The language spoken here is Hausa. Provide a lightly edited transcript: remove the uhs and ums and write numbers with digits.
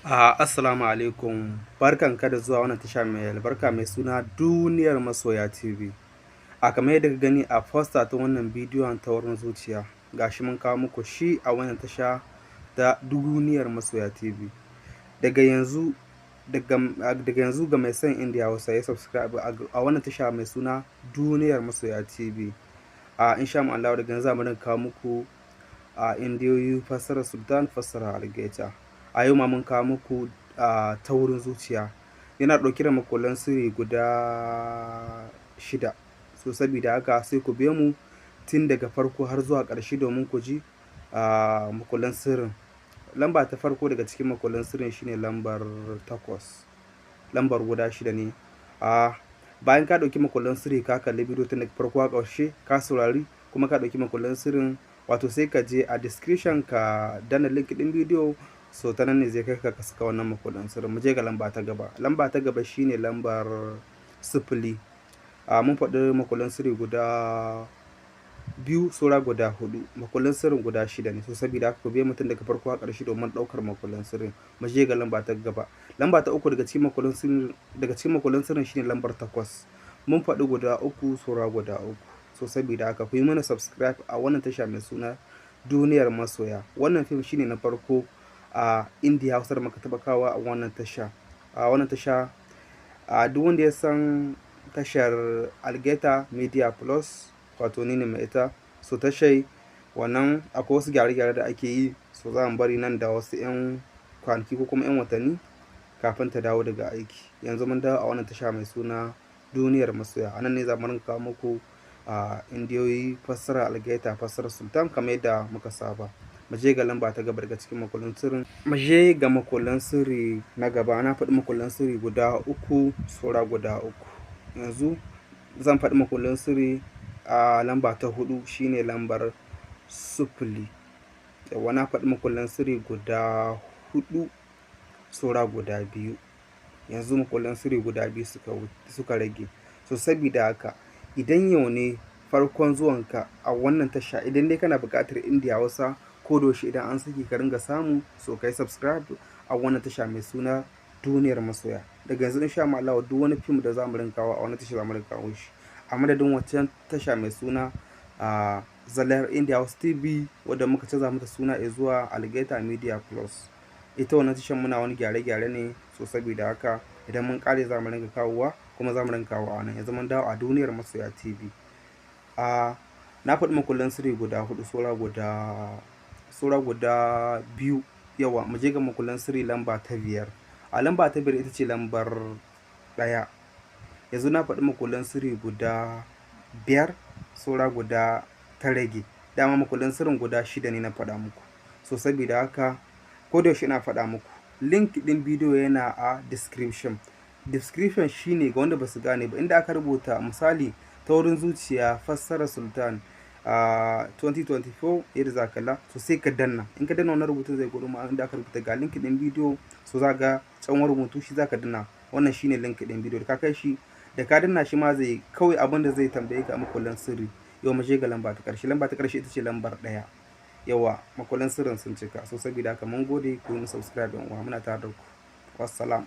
Assalamu alaikum. Barkanka da zuwa wannan tasha mai albarka mai suna Duniyar Masoya TV. A kamar yadda ka gani a poster ta wannan bidiyon, Taurin Zuciya, gashi mun kawo muku shi a wannan tasha ta Duniyar Masoya TV. Daga yanzu ga mai son Indiya Hausa ya subscribe a wannan tasha mai suna Duniyar Masoya TV. A insha Allah daga yanzu za mu rinka kawo muku a indiyoyi, fassarar Sultan, fassara Algaita. A yau ma mun kawo muku a Taurin Zuciya, yana ɗauke da makullan sirri guda shida. So sabida haka sai ku biyo mu tun daga farko har zuwa ƙarshe domin ku ji a makullan sirrin. Lamba ta farko daga cikin makullan sirrin shine lambar 8. Lambar guda shida ne. A bayan ka ɗauki makullan sirri, ka kalli bidiyo tun daga farko har ƙarshe, ka saurari kuma ka ɗauki makullan sirrin, wato sai ka je a description ka danna link ɗin bidiyo. So ta nan ne zai kai ka ka saka wannan makullan sirrin. Mu je ga lamba ta gaba. Lamba ta gaba shine lambar 0. A mun faɗi makullan sirri guda biyu, saura guda hudu. Makullan sirrin guda shida ne. So saboda haka ku biyo mu tun daga farko har ƙarshe domin ɗaukar makullan sirrin. Mu je ga lamba ta gaba. Lamba ta uku daga cikin makullan sirrin shine lambar 8. Mun faɗi guda uku, saura guda uku. So saboda haka ku yi mana subscribe a wannan tasha mai suna Duniyar Masoya. Wannan fim shine na farko a Indiya Hausa da muka taɓa kawo a wannan tasha. A duk wanda ya san tashar Algaita Media Plus, wato ni ne mai ita. So tashai wannan akwai wasu gyare-gyare da ake yi, so za mu bari nan da wasu 'yan kwanaki ko kuma 'yan watanni kafin ta dawo daga aiki. Yanzu mun dawo a wannan tasha mai suna Duniyar Masoya. A nan ne za mu rinka kawo muku a indiyoyi, fassara Algaita, fassara Sultan, kamar yadda muka saba. Mu je ga lamba ta gaba daga cikin makullan sirrin. Mu je ga makullan sirri na gaba. Na faɗi makullan sirri guda uku, saura guda uku. Yanzu zan faɗi makullan sirri a lamba ta hudu, shine lambar 0. Yawwa, na faɗi makullan sirri guda hudu, saura guda biyu. Yanzu makullan sirri guda biyu suka rage. So sabida haka idan yau ne farkon zuwanka a wannan tasha, idan dai kana buƙatar Indiya Hausa ko da yaushe idan an saki ka ringa samu, so kai subscribe a wannan tasha mai suna Duniyar Masoya. Daga yanzu insha Allah duk wani fim da zamu rinka kawo a wannan tasha, zamu rinka kawo shi a madadin wancan tasha mai suna a Zallar India House TV, wadda muka canza mata suna zuwa Algaita Media Plus. Ita wannan tashar muna wani gyare-gyare ne, so saboda haka idan mun kare za mu rinka kawowa, kuma za mu rinka kawo a nan. Yanzu mun dawo a Duniyar Masoya TV. A na faɗi makullan sirri guda hudu, saura guda biyu. Yawa, mu je ga makullan sirri lamba ta biyar. A lamba ta biyar ita ce lambar 1. Yanzu na faɗi makullan sirri guda biyar, saura guda ta rage. Dama makullan sirrin guda shida ne na faɗa muku. So saboda haka ko da yaushe ina faɗa muku, link ɗin bidiyo yana a description. Description shine, ga wanda ba su gane ba, inda aka rubuta misali Taurin Zuciya fassara Sultan a 2024, yadda za ka kalla. So sai ka danna. In ka danna wannan rubutun, zai gudu ma inda aka rubuta ga link ɗin bidiyo. So za ga tsawon rubutu, shi za ka danna. Wannan shine link ɗin bidiyo. Da ka kai shi, da ka danna shi ma zai kawai abin da zai tambaye ka makullan sirri. Yau mu je ga lamba ta ƙarshe. Lamba ta ƙarshe ita ce lambar 1. Yawa, makullan sirrin sun cika. So saboda haka mun gode, ku yi mu subscribe, yan uwa. Muna tare da ku. Wassalam.